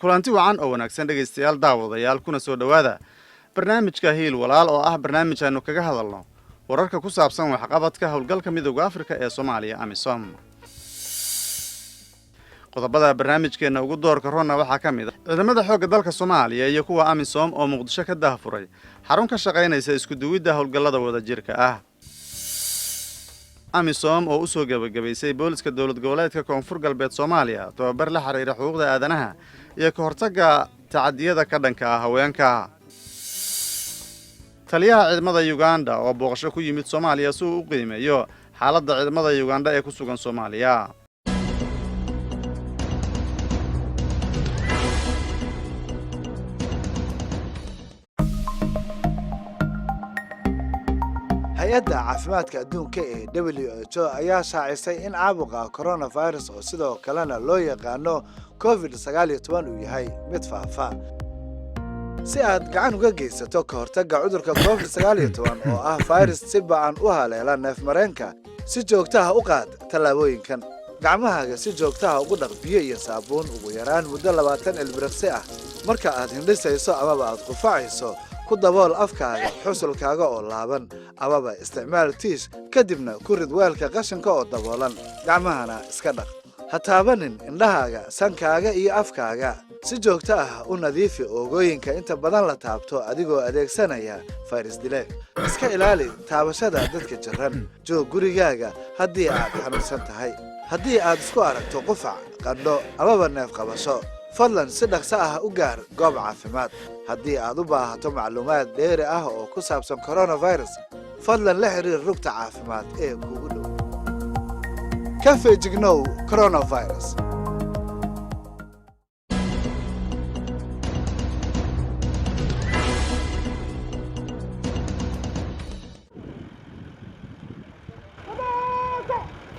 Kulanti wacan oo wanaagsan, dhegaystayaal, daawadayaal, kuna soo dhowaada barnaamijka Hiil Walaal, oo ah barnaamij aynu kaga hadalno wararka ku saabsan waxqabadka howlgalka Midowga Afrika ee Soomaaliya, AMISOM. Qodobada barnaamijkeenna ugu doorka roonna waxaa ka mid ah ciidamada xoogga dalka Soomaaliya iyo kuwa AMISOM oo Muqdisho ka daahfuray xarun ka shaqaynaysa isku duwidda howlgallada wadajirka ah, AMISOM oo usoo gebagabaysay booliska Dowlad Goboleedka Koonfur Galbeed Soomaaliya tababar la xiriira xuquuqda aadanaha iyo ka hortagga tacadiyada ka dhanka ah haweenka, taliyaha ciidamada Yuganda oo booqasho ku yimid Soomaaliya si uu u qiimeeyo xaaladda ciidamada Yuganda ee ku sugan Soomaaliya. Hay-adda caafimaadka adduunka ee WHO ayaa shaacisay in caabuqa coronavirus, oo sidoo kalena loo yaqaano COVID-19, uu yahay mid faafa. Si aad gacan uga geysato ka hortagga cudurka COVID-19, oo ah fayras si ba'an u haleela neefmareenka, si joogtaha u qaad tallaabooyinkan: gacmahaaga si joogtaha ugu dhaq biyo iyo saabuun ugu yaraan muddo 20 ilbiriqsi ah. Marka aad hindhisayso amaba aad qufacayso, ku dabool afkaaga xusulkaaga oo laaban amaba isticmaal tiish, kadibna ku rid weelka qashinka oo daboolan. Gacmahana iska dhaq. Ha taabanin indhahaaga, sankaaga iyo afkaaga. Si joogto ah u nadiifi oogooyinka inta badan la taabto adigoo adeegsanaya fayras dile. Iska ilaali taabashada dadka jiran. Joog gurigaaga haddii aad xanuunsan tahay. Haddii aad isku aragto qufac, qandho amaba neef qabasho, fadlan si dhaqso ah u gaar goob caafimaad. Haddii aad u baahato macluumaad dheeri ah oo ku saabsan coronavirus, fadlan la xiriir rugta caafimaad ee kugu dhow. Ka feejignow coronavirus.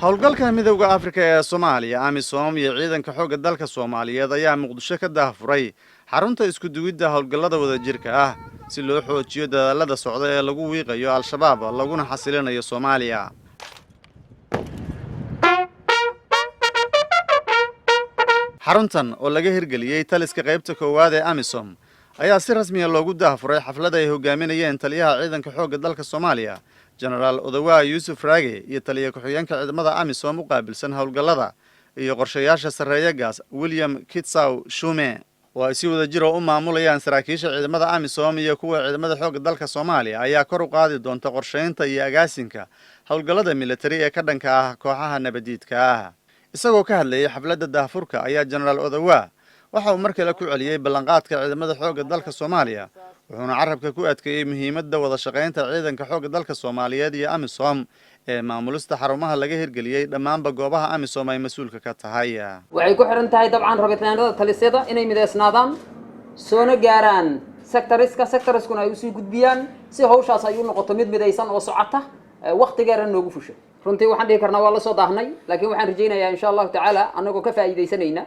Howlgalka Midowda Afrika ee Soomaaliya, AMISOM, iyo ciidanka xoogga dalka Soomaaliyeed ayaa Muqdisho ka daahfuray xarunta isku duwidda howlgallada wadajirka ah si loo xoojiyo dadaalada socda ee lagu wiiqayo Al-Shabaab laguna xasilinayo Soomaaliya. Xaruntan oo laga hirgeliyey taliska qaybta koowaad ee AMISOM ayaa si rasmiya loogu daahfuray xaflad ay hogaaminayeen taliyaha ciidanka xoogga dalka Soomaaliya, Jenaraal Odawaa Yuusuf Raage, iyo taliya ku-xigeenka ciidamada AMISOM u qaabilsan howlgallada iyo qorshayaasha, Sarreeye Gaas William Kitsaw Shume, oo ay si wada jir oo u maamulayaan saraakiisha ciidamada AMISOM iyo kuwa ciidamada xoogga dalka Soomaaliya, ayaa kor u qaadi doonta qorshaynta iyo agaasinka howlgallada militari ee ka dhanka ah kooxaha nabadiidka ah. Isagoo ka hadlayay xafladda daahfurka ayaa Jenaraal Odawaa waxa uu mar kale ku celiyey ballanqaadka ciidamada xoogga dalka Soomaaliya, wuxuuna carabka ku adkeeyey muhiimadda wada shaqaynta ciidanka xoogga dalka Soomaaliyeed iyo AMISOM ee maamulista xarumaha laga hirgeliyey dhammaanba goobaha AMISOM ay mas-uulka ka tahay. Waxay ku xihan tahay dabcan rabitaanada talisyada inay mideysnaadaan, soona gaaraan sectoriska, sectoriskuna ay usii gudbiyaan, si hawshaas ay u noqoto mid midaysan oo socota, waktigeera noogu fusho. Runtii waxaan dhihi karnaa waa la soo daahnay, laakiin waxaan rajaynayaa, insha Allahu tacaala, annagoo ka faa'iidaysanayna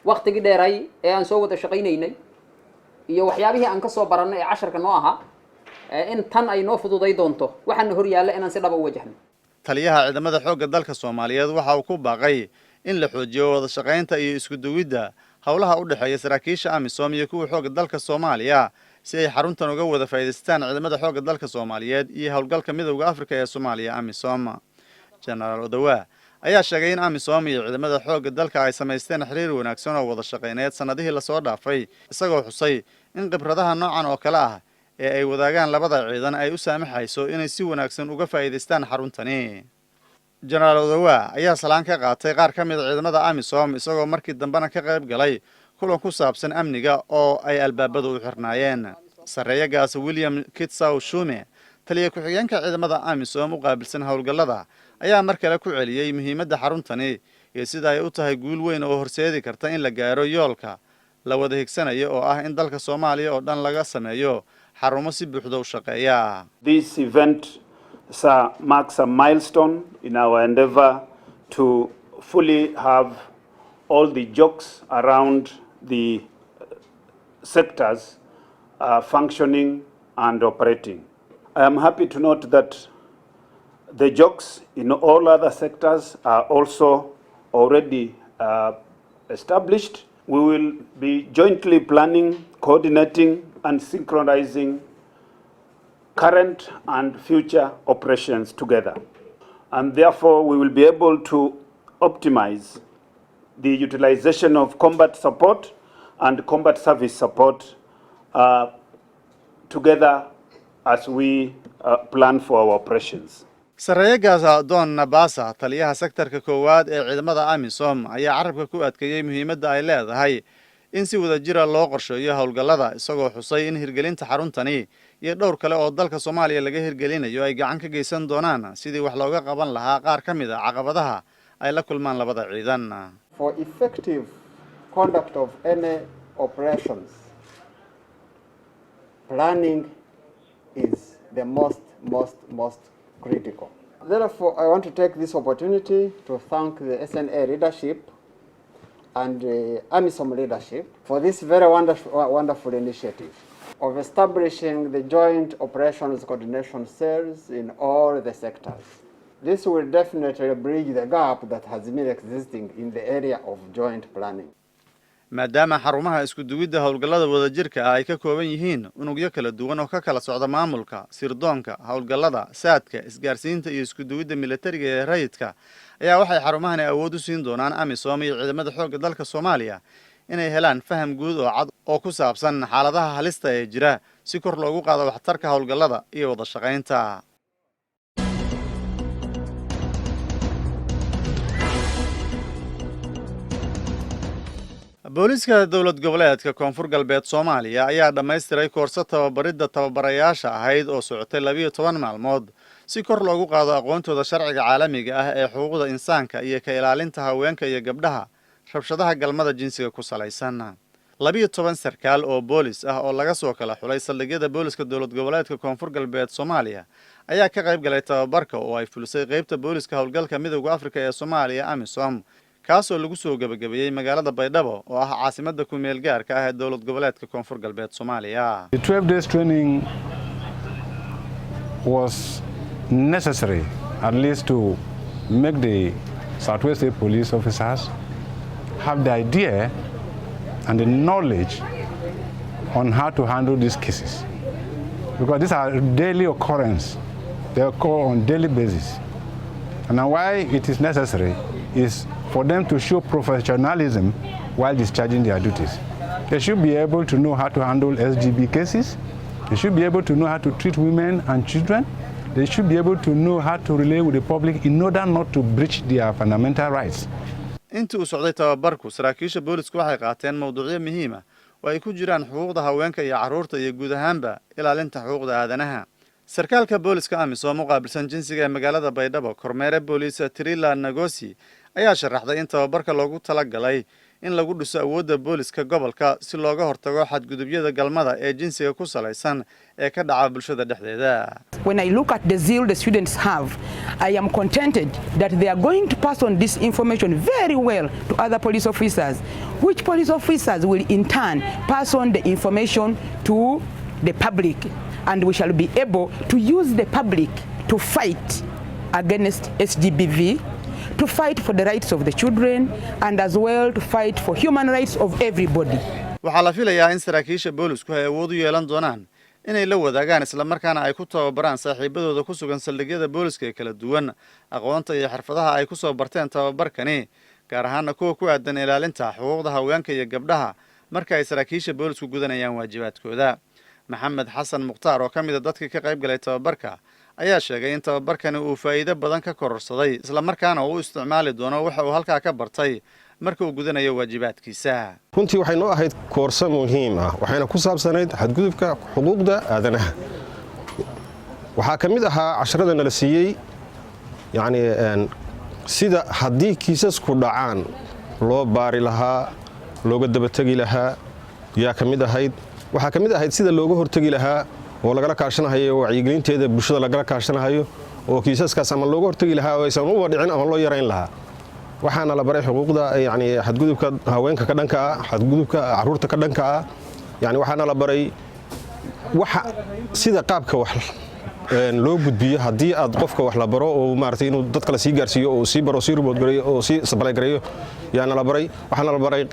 waktigii dheeray ee aan soo wada shaqaynaynay iyo waxyaabihii aan ka soo barannay ee casharka noo ahaa, in tan ay noo fududay doonto waxaana hor yaalla inaan si dhaba u wajahno. Taliyaha ciidamada xoogga dalka Soomaaliyeed waxa uu ku baaqay in la xoojiyo wada shaqaynta iyo isku duwidda howlaha u dhexeeya saraakiisha AMISOM iyo kuwa xoogga dalka Soomaaliya, si ay xaruntan uga wada faa'iidaystaan ciidamada xoogga dalka Soomaaliyeed iyo howlgalka Midowda Afrika ee Soomaaliya, AMISOM. Jenaraal Odawaa ayaa sheegay in AMISOM iyo ciidamada xoogga dalka ay samaysteen xiriir wanaagsan oo wada shaqayneed sannadihii lasoo dhaafay, isagoo xusay in khibradaha noocan oo kale ah ee ay wadaagaan labada ciidan ay u saamaxayso inay si wanaagsan uga faa'iidaystaan xaruntani. Jenaraal Odawaa ayaa salaan ka qaatay qaar ka mid ah ciidamada AMISOM, isagoo markii dambena ka qayb galay kulan ku saabsan amniga oo ay albaabadu u xirnaayeen. Sarreeye Gaas William Kitsaw Shume, taliya ku-xigeenka ciidamada AMISOM u qaabilsan howlgallada, ayaa mar kale ku celiyey muhiimadda xaruntani iyo sida ay u tahay guul weyn oo horseedi karta in la gaaro yoolka la wada higsanayo, oo ah in dalka Soomaaliya oo dhan laga sameeyo xarumo si buuxda u shaqeeya. This event, sir, marks a milestone in our endeavor to fully have all the JOCs around the sectors functioning and operating. I am happy to note that the JOCs in all other sectors are also already established. We will be jointly planning, coordinating, and synchronizing current and future operations together. And therefore, we will be able to optimize the utilization of combat support and combat service support together as we plan for our operations. Sareeyegaas Don Nabasa, taliyaha sektarka koowaad ee ciidamada AMISOM, ayaa carabka ku adkeeyey muhiimadda ay leedahay in si wada jira loo qorsheeyo howlgallada, isagoo xusay in hirgelinta xaruntani iyo dhowr kale oo dalka Soomaaliya laga hirgelinayo ay gacan ka geysan doonaan sidii wax looga qaban lahaa qaar ka mid ah caqabadaha ay la kulmaan labada ciidan. For effective conduct of any operations, planning is the most, most, most critical. Therefore, I want to take this opportunity to thank the SNA leadership and the AMISOM leadership for this very wonderful, wonderful initiative of establishing the joint operations coordination cells in all the sectors. This will definitely bridge the gap that has been existing in the area of joint planning. Maadaama xarumaha isku duwidda howlgallada wadajirka ah ay ka kooban yihiin unugyo kala duwan oo ka kala socda maamulka, sirdoonka, howlgallada, saadka, isgaarsiinta iyo isku duwidda militariga ee rayidka, ayaa waxay xarumahani awood u siin doonaan AMISOM iyo ciidamada xoogga dalka Soomaaliya inay helaan faham guud oo cad oo ku saabsan xaaladaha halista ee jira, si kor loogu qaado waxtarka howlgallada iyo wada shaqaynta. Booliiska dowlad goboleedka Koonfur Galbeed Soomaaliya ayaa dhammaystiray koorso tababaridda tababarayaasha ahayd oo socotay 12 maalmood, si kor loogu qaado aqoontooda sharciga caalamiga ah ee xuquuqda insaanka iyo ka ilaalinta haweenka iyo gabdhaha rabshadaha galmada jinsiga ku salaysan. 12 sarkaal oo boolis ah oo laga soo kala xulay saldhigyada booliska dowlad goboleedka Koonfur Galbeed Soomaaliya ayaa ka qayb galay tababarka oo ay fulisay qeybta booliska howlgalka Midowda Afrika ee Soomaaliya, AMISOM, kaasoo lagu soo gebagabeeyey magaalada Baydhabo oo ah caasimadda ku-meel gaarka ah ee dowlad goboleedka Koonfur Galbeed Soomaaliya. The 12 days training was necessary at least to make the Southwest State police officers have the idea and the knowledge on how to handle these cases. Because these are daily occurrence, they occur on daily basis. And why it is necessary is for them to show professionalism while discharging their duties. They should be able to know how to handle SGB cases. They should be able to know how to treat women and children. They should be able to know how to relate with the public in order not to breach their fundamental rights. Intii uu socday tababarku, saraakiisha boolisku waxay qaateen mowduucyo muhiim ah oo ay ku jiraan xuquuqda haweenka iyo carruurta iyo guud ahaanba ilaalinta xuquuqda aadanaha. Sarkaalka booliska AMISOM u qaabilsan jinsiga ee magaalada Baydhabo, kormeere booliis Trila Nagosi, ayaa sharaxday in tababarka loogu talagalay in lagu dhiso awoodda booliska gobolka si looga hortago xadgudubyada galmada ee jinsiga ku salaysan ee ka dhaca bulshada dhexdeeda. When I look at the zeal the students have, I am contented that they are going to pass on this information very well to other police officers, which police officers will in turn pass on the information to the public, and we shall be able to use the public to fight against SGBV, to fight for the rights of the children, and as well to fight for human rights of everybody. Waxaa la filayaa in saraakiisha boolisku ay awood u yeelan doonaan inay la wadaagaan islamarkaana ay ku tababaraan saaxiibadooda ku sugan saldhigyada booliska ee kala duwan aqoonta iyo xirfadaha ay ku soo barteen tababarkani, gaar ahaana kuwa ku aadan ilaalinta xuquuqda haweenka iyo gabdhaha marka ay saraakiisha boolisku gudanayaan waajibaadkooda. Maxamed Xasan Mukhtaar oo ka mid ah dadkii ka qayb galay tababarka ayaa sheegay in tababarkani uu faa'iido badan ka kororsaday, islamarkaana uu u isticmaali doono waxa uu halkaa ka bartay marka uu gudanayo waajibaadkiisa. Runtii waxay noo ahayd koorso muhiim ah, waxayna ku saabsanayd xadgudubka xuquuqda aadanaha. Waxaa ka mid ahaa casharada nala siiyey, yacni, sida haddii kiisasku dhacaan loo baari lahaa, looga dabategi lahaa yaa ka mid ahayd. Waxaa ka mid ahayd sida looga hortegi lahaa oo lagala kaashanahayo wacyigelinteeda bulshada lagala kaashanahayo, oo kiisaskaas ama looga hortegi lahaa oo aysan uba dhicin ama loo yarayn lahaa. Waxaana la baray xuquuqda, yani, xadgudubka haweenka ka dhanka ah, xadgudubka caruurta ka dhanka ah. Yani, waxaana la baray waxa sida qaabka wax loo gudbiyo haddii aad qofka wax la baro oo maaragtay inuu dad kale sii gaarsiiyo oo sii baro, sii report gareeyo oo sii supply gareeyo yaana la baray. Waxaana la baray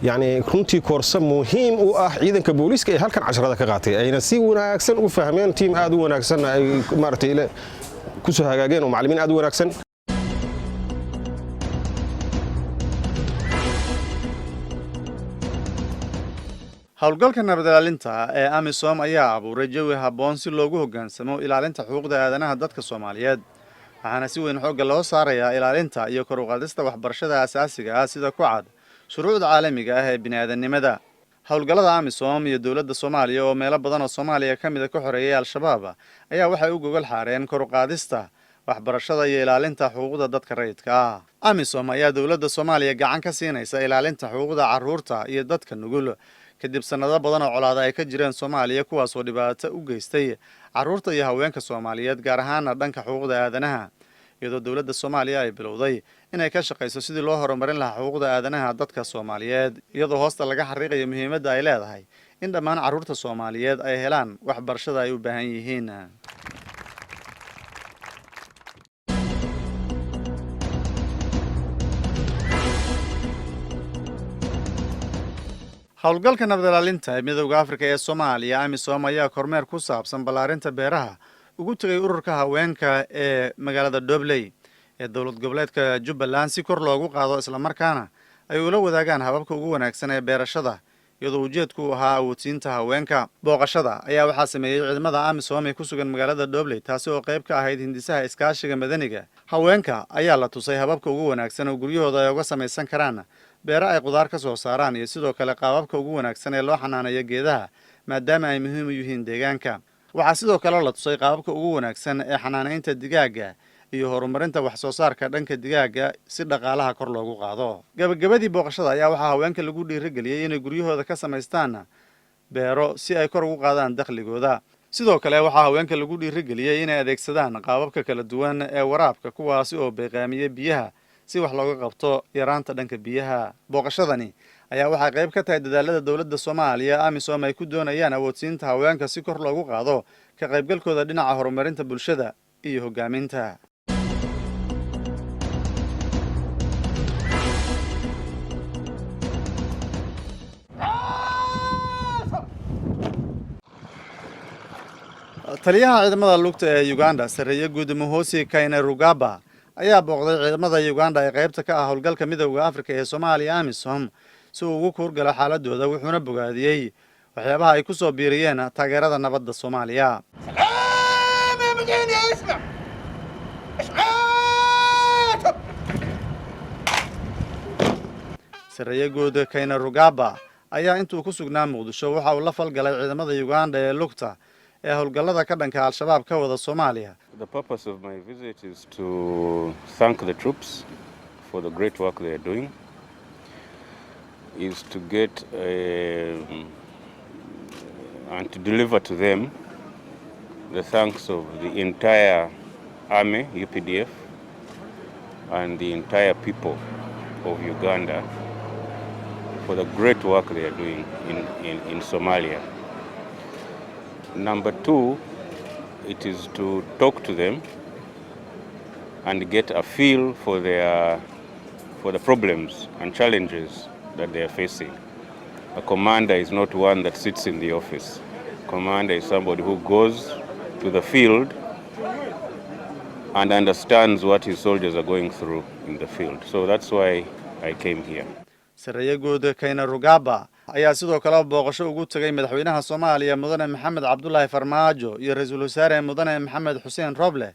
Yacni runtii koorse muhiim u ah ciidanka booliiska ee halkan casharada ka qaatay, ayna si wanaagsan u fahmeen, team aad u wanaagsanna ay maaragtay ku soo hagaageen oo macallimiin aad u wanaagsan. Howlgalka nabad ilaalinta ee AMISOM ayaa abuuray jawi habboon si loogu hoggaansamo ilaalinta xuquuqda aadanaha dadka Soomaaliyeed, waxaana si weyn xoogga loo saarayaa ilaalinta iyo kor u qaadista waxbarashada asaasiga ah, sida ku cad shuruucda caalamiga ah ee bini'aadanimada. Howlgallada AMISOM iyo dowladda Soomaaliya oo meelo badan oo Soomaaliya ka mid ah ka xoreeyay Al-Shabaab ayaa waxay u gogol xaareen kor u qaadista waxbarashada iyo ilaalinta xuquuqda dadka rayidka ah. AMISOM ayaa dowladda Soomaaliya gacan ka siinaysa ilaalinta xuquuqda carruurta iyo dadka nugul, kadib sannado badan oo colaada ay ka jireen Soomaaliya, kuwaasoo dhibaato u geystay carruurta iyo haweenka Soomaaliyeed, gaar ahaana dhanka xuquuqda aadanaha, iyadoo dowladda Soomaaliya ay bilowday inay ka shaqayso sidii loo horumarin lahaa xuquuqda aadanaha dadka Soomaaliyeed, iyadoo hoosta laga xariiqayo muhiimadda ay leedahay in dhammaan carruurta Soomaaliyeed ay helaan waxbarashada ay u baahan yihiin. Howlgalka nabad ilaalinta ee Midowda Afrika ee Soomaaliya, AMISOM, ayaa kormeer ku saabsan ballaarinta beeraha ugu tegay ururka haweenka ee magaalada Dhobley ee dowlad goboleedka Jubbaland, si kor loogu qaado islamarkaana ay ula wadaagaan hababka ugu wanaagsan ee beerashada, iyadoo ujeedku u ahaa awoodsiinta haweenka. Booqashada ayaa waxaa sameeyey ciidamada AMISOM ee ku sugan magaalada Dhobley, taasi oo qayb ka ahayd hindisaha iskaashiga madaniga. Haweenka ayaa la tusay hababka ugu wanaagsan oo guryahooda ay uga samaysan karaan beero ay qudaar ka soo saaraan, iyo sidoo kale qaababka ugu wanaagsan ee loo xanaaneeyo geedaha, maadaama ay muhiim u yihiin deegaanka. Waxaa sidoo kale la tusay qaababka ugu wanaagsan ee xanaaneynta digaagga iyo horumarinta wax soo saarka dhanka digaagga, si dhaqaalaha kor loogu qaado. Gabagabadii booqashada ayaa waxaa haweenka lagu dhiirigeliyey inay guryahooda ka samaystaan beero si ay kor ugu qaadaan dakhligooda. Sidoo kale waxaa haweenka lagu dhiirigeliyey inay adeegsadaan qaababka kala duwan ee waraabka, kuwaasi oo beeqaamiye biyaha, si wax looga qabto yaraanta dhanka biyaha. Booqashadani ayaa waxay qayb ka tahay dadaalada dowladda Soomaaliya, AMISOM ay ku doonayaan awoodsiinta haweenka, si kor loogu qaado ka qaybgalkooda dhinaca horumarinta bulshada iyo hoggaaminta. Taliyaha ciidamada lugta ee Uganda, sarreeye guud Muhoozi Kainerugaba, ayaa booqday ciidamada Uganda ee qaybta ka ah howlgalka Midowda Afrika ee Soomaaliya, AMISOM, si uu ugu kuurgalo xaaladooda, wuxuuna bogaadiyey waxyaabaha ay ku soo biiriyeen taageerada nabadda Soomaaliya. Sarreeye guud Kainerugaba ayaa intuu ku sugnaa Muqdisho waxa uu la falgalay ciidamada Uganda ee lugta ee howlgallada ka dhanka Al-Shabaab ka wada Soomaaliya. The purpose of my visit is to thank the troops for the great work they are doing, is to get and to deliver to them the thanks of the entire army, UPDF, and the entire people of Uganda for the great work they are doing in Somalia. Number two, it is to talk to them and get a feel for the problems and challenges that they are facing. A commander is not one that sits in the office. Commander is somebody who goes to the field and understands what his soldiers are going through in the field. So that's why I came here. Sarreeye guud Kainerugaba ayaa sidoo kale booqasho ugu tegay madaxweynaha Soomaaliya, Mudane Maxamed Cabdulaahi Farmaajo, iyo ra-iisul wasaare Mudane Maxamed Xuseen Roble,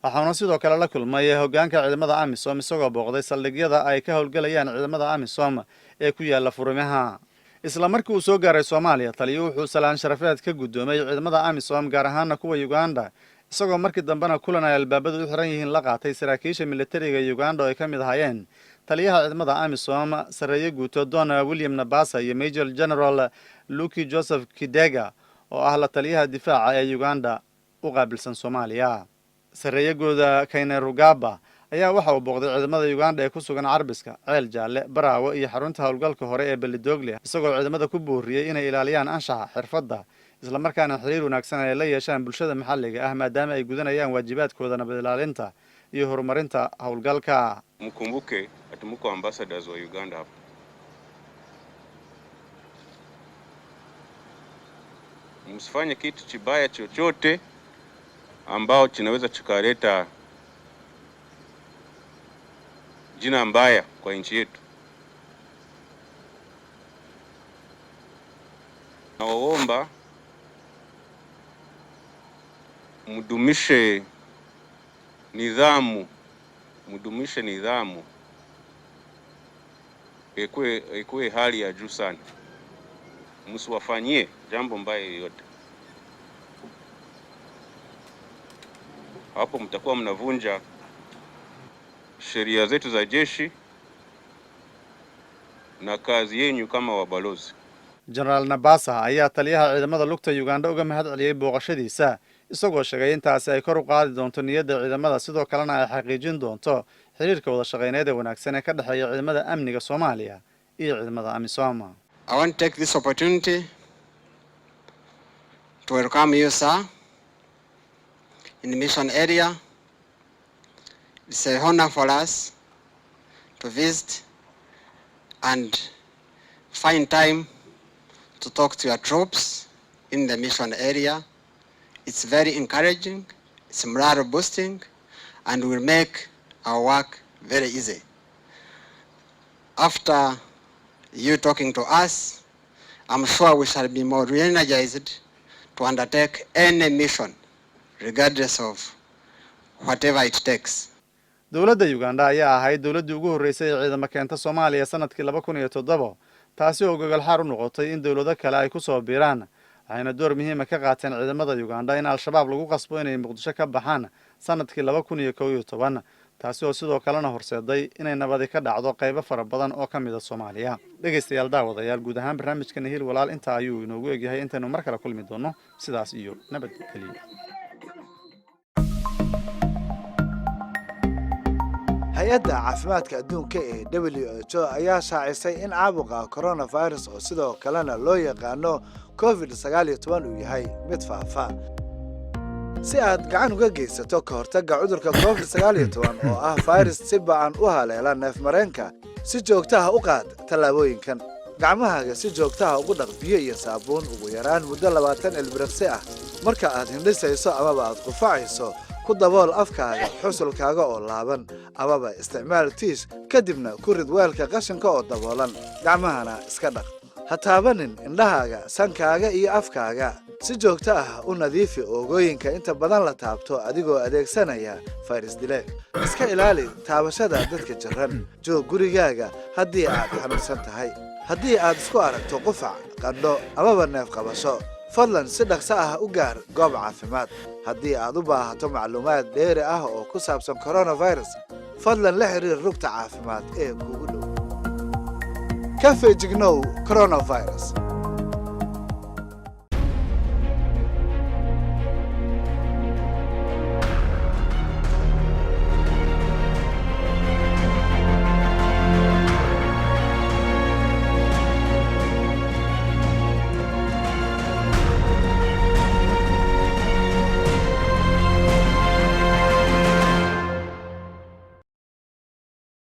waxauna sidoo kale la kulmay hoggaanka ciidamada AMISOM, isagoo booqday saldhigyada ay ka howlgelayaan ciidamada AMISOM ee ku yaala furimaha. Isla markii uu soo gaaray Soomaaliya, taliyo wuxuu salaan sharafeed ka guddoomay ciidamada AMISOM, gaar ahaana kuwa Uganda, isagoo markii dambena kulan ay albaabadu u xiran yihiin la qaatay saraakiisha militariga Uganda oo ay ka mid ahaayeen taliyaha ciidamada AMISOM, sarreeye guuto Don William Nabasa, iyo Major General Luki Joseph Kidega oo ah la taliyaha difaaca ee Uganda u qaabilsan Soomaaliya. Sarreeye guuda Kainerugaba ayaa waxa uu booqday ciidamada Uganda ee ku sugan Carbiska, Ceel Jaalle, Baraawe iyo xarunta howlgalka hore ee Belidogle, isagoo ciidamada ku booriyey inay ilaaliyaan anshaxa xirfadda, islamarkaana xiriir wanaagsan ay la yeeshaan bulshada maxalliga ah, maadaama ay gudanayaan waajibaadkooda nabad ilaalinta iyo horumarinta howlgalka. Mkumbuke ati muko ambassadors wa Uganda hapa. Msifanye kitu chibaya chochote ambao chinaweza chikaleta jina mbaya kwa nchi yetu. Nawaomba mdumishe nidhamu, mdumishe nidhamu ikuwe hali ya juu sana, msiwafanyie jambo mbaya yoyote. Hapo mtakuwa mnavunja sheria zetu za jeshi na kazi yenyu kama wabalozi. Jenaraal Nabasa ayaa taliyaha ciidamada lugta Uganda uga mahad celiyey booqashadiisa, isagoo sheegay intaasi ay kor u qaadi doonto niyadda ciidamada, sidoo kalena ay xaqiijin doonto xiriirka wada shaqayneed ee wanaagsan ee ka dhexeeya ciidamada amniga Soomaaliya iyo ciidamada AMISOM. I want to take this opportunity to welcome you, sir, in the mission area. It's a honor for us to visit and find time to talk to your troops in the mission area. It's very encouraging, it's morale boosting, and will make our work very easy. After you talking to us, I'm sure we shall be more re-energized to undertake any mission, regardless of whatever it takes. Dowladda Uganda ayaa ahayd dowladdii ugu horreysay ee ciidamo keenta Soomaaliya sanadkii 2007, taasi oo gogol xaar u noqotay in dowlado kale ay ku soo biiraan, waxayna door muhiima ka qaateen ciidamada Uganda in Al-Shabaab lagu qasbo inay Muqdisho ka baxaan sanadkii 2011, taasi oo sidoo kalena horseeday inay nabadi ka dhacdo qaybo fara badan oo ka mid ah Soomaaliya. Dhegaystayaal, daawadayaal, guud ahaan barnaamijkana Hiil Walaal intaa ayuu inoogu egyahay. Intaynu mar kale kulmi doono, sidaas iyo nabadgeliyo. Hay-adda caafimaadka adduunka ee WHO ayaa shaacisay in caabuqa coronavirus, oo sidoo kalena loo yaqaano COVID-19, uu yahay mid faafa. Si aad gacan uga geysato ka hortagga cudurka COVID-19, oo ah fayras si ba'an u haleela neefmareenka, si joogto ah u qaad tallaabooyinkan: gacmahaaga si joogtaha ugu dhaq biyo iyo saabuun ugu yaraan muddo 20 ilbiriqsi ah. Marka aad hindhisayso amaba aad qufacayso, ku dabool afkaaga xusulkaaga oo laaban amaba isticmaal tiish, kadibna ku rid weelka qashinka oo daboolan. Gacmahana iska dhaq. Ha taabanin indhahaaga, sankaaga iyo afkaaga. Si joogto ah u nadiifi oogooyinka inta badan la taabto adigoo adeegsanaya fayras dile. Iska ilaali taabashada dadka jiran. Joog gurigaaga haddii aad xanuunsan tahay. Haddii aad isku aragto qufac, qandho amaba neef qabasho, fadlan si dhaqso ah u gaar goob caafimaad. Haddii aad u baahato macluumaad dheeri ah oo ku saabsan coronavirus, fadlan la xiriir rugta caafimaad ee kuugu dhow. Ka feejignow coronavirus.